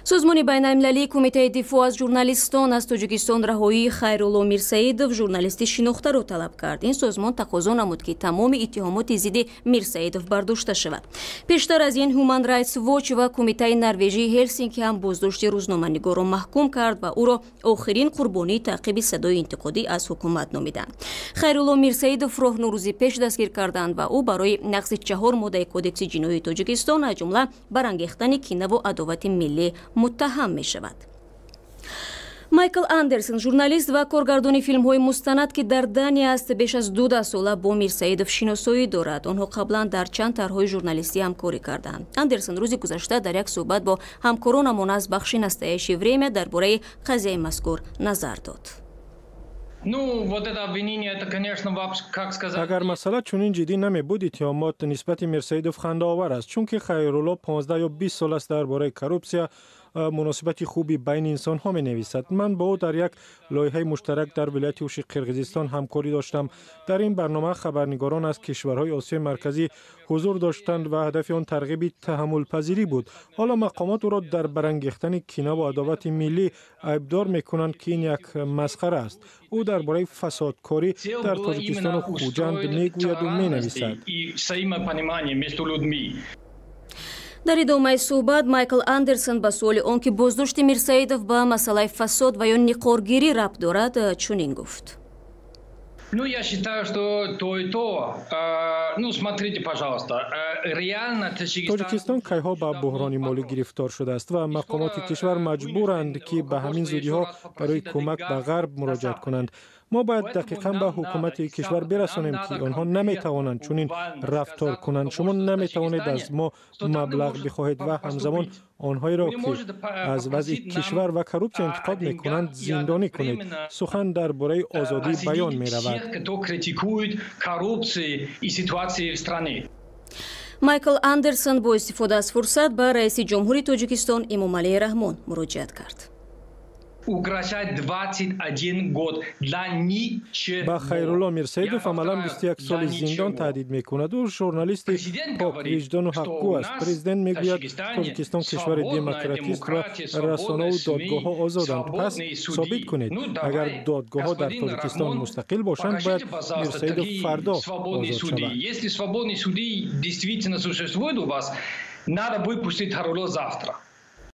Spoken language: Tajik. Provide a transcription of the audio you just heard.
Созмони байналмилалии Кумитаи дифоъ аз журналистон аз Тоҷикистон раҳоии Хайрулло Мирсаидов, журналисти шинохтаро, талаб кард. Ин созмон тақозо намуд, ки тамоми иттиҳомоти зидди Мирсаидов бардошта шавад. Пештар аз ин Human Rights Watch ва Кумитаи норвежии Ҳелсинки ҳам боздошти рӯзноманигорро маҳкум кард ва ӯро охирин қурбонии таъқиби садои интиқодӣ аз ҳукумат номиданд. Хайрулло Мирсаидовро 9 рӯзи пеш дастгир карданд ва ӯ барои нақзи чаҳор моддаи Кодекси ҷиноии Тоҷикистон, аз ҷумла барангехтани кинаву адовати миллӣ, муттаҳам мешавад. Майкл Андерсон, журналист ва коргардони филмҳои мустанад, ки дар Дания аст, беш аз 2 даҳсола бо Мирсаидов шиносоӣ дорад. Онҳо қаблан дар чанд тарҳҳои журналистӣ ҳамкорӣ карданд. Андерсон рӯзи гузашта дар як суҳбат бо ҳамкоронамон аз бахши «Настоящее время» дар бораи қазияи мазкур назар дод. Ну, вот это обвинение, это, конечно, как сказать. Агар масъала чунин ҷиддӣ намебуд, иттиҳомот нисбати Мирсаидов хандаовар аст, чунки Хайрулло 15 ё 20 сол аст дар бораи коррупсия, муносибати хуби байни инсонҳо менависад. Ман бо ӯ дар як лоиҳаи муштарак дар вилояти Уши Қирғизистон ҳамкорӣ доштам. Дар ин барнома хабарнигорон аз кишварҳои Осиёи Марказӣ ҳузур доштанд ва ҳадафи он тарғиби таҳаммулпазирӣ буд. Ҳоло мақомот ӯро дар барангехтани кинаву адовати миллӣ айбдор мекунанд, ки ин як масхара аст. Ӯ дар бораи фасодкорӣ дар Тоҷикистону Хуҷанд мегӯяду менависад. Дар идомаи суҳбат Майкл Андерсон ба суоли он, ки боздошти Мирсаидов ба масъалаи фасод ва ё ниқоргирӣ рабт дорад, чунин гуфт: Ну, я считаю, что то и то. Ну, смотрите, пожалуйста, реально Таджикистан. Тоҷикистон кайҳо ба буҳрони молӣ гирифтор шудааст ва мақомоти кишвар маҷбуранд, ки ба ҳамин зудиҳо барои кӯмак ба Ғарб муроҷиат кунанд. Мо бояд дақиқан ба ҳукумати кишвар бирасонем, ки онҳо наметавонанд чунин рафтор кунанд. Шумо наметавонед аз мо маблағ бихоҳед ва ҳамзамон онҳоеро, ки аз вазъи кишвар ва коррупсия интиқод мекунанд, зиндонӣ кунед. Сухан дар бораи озодии баён меравад. Коррупции и ситуации в стране. Майкл Андерсон бо истифода аз фурсат ба раиси ҷумҳури Тоҷикистон Эмомалӣ Раҳмон муроҷиат кард. Угрожает 21 год для ничего. Ба Хайрулло Мирсаидов амалан 21 соли зиндон таҳдид мекунад. Ӯ журналисти поквиҷдону ҳақгӯ аст. Президент мегӯяд, Тоҷикистон кишвари демократист ва расонаву додгоҳҳо озоданд. Пас собит кунед. Агар додгоҳҳо дар Тоҷикистон мустақил бошанд, бояд Мирсаидов фардо озод шавад. Если свободные суды действительно существуют у вас, надо выпустить Хайрулло завтра.